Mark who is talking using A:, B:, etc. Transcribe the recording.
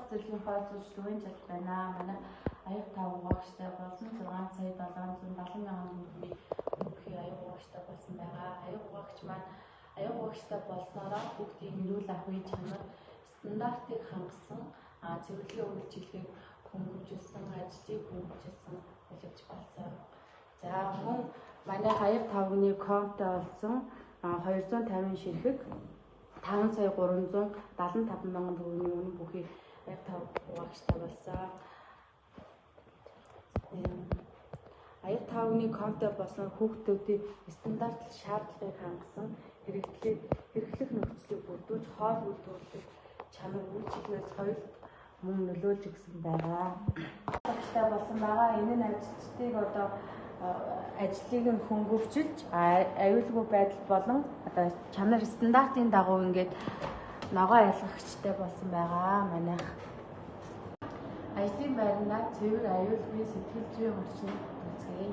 A: цэцэрлэгийн хойцолж дүүрэн чад байна. Манай аяг тав угаагчтай болсон 6 сая 770 мянган төгрөгийн өмнөхий аяг угаагчтай болсон байгаа. Аяг угаагч маань аяг угаагчтай болсноороо хүүхдийн эрүүл ахуйн чанар стандартыг хангасан, цэвэрлэгийн үйлчилгээг хөнгөвжилсөн, ажлыг хөнгөвжилсөн бүлэгч болсон. За, мөн манай аяг тавгны комтой болсон 250 ширхэг 5 сая 375 мянган төгрөгийн үнэ бүхий аяг тав угаагчтай болсон. Аяг тавгны комтой болсон хүүхдүүдийн стандарт шаардлагыг хангасан, хэрэглэх нөхцөлийг бүрдүүлж, хоол үйлдвэрлэх чанар үйлчилгээ соёлд мөн нөлөөлж өгсөн байгаа. Угаагчтай болсон байгаа. Энэ нь ажилчдыг одоо ажлыг нь хөнгөвчилж, аюулгүй байдал болон одоо чанар стандартын дагуу ингээд ногоо ялгагчтай болсон байгаа манайх. Ажлын байрандаа цэвэр, аюулгүй, сэтгэл зүйн орчин үүсгэе.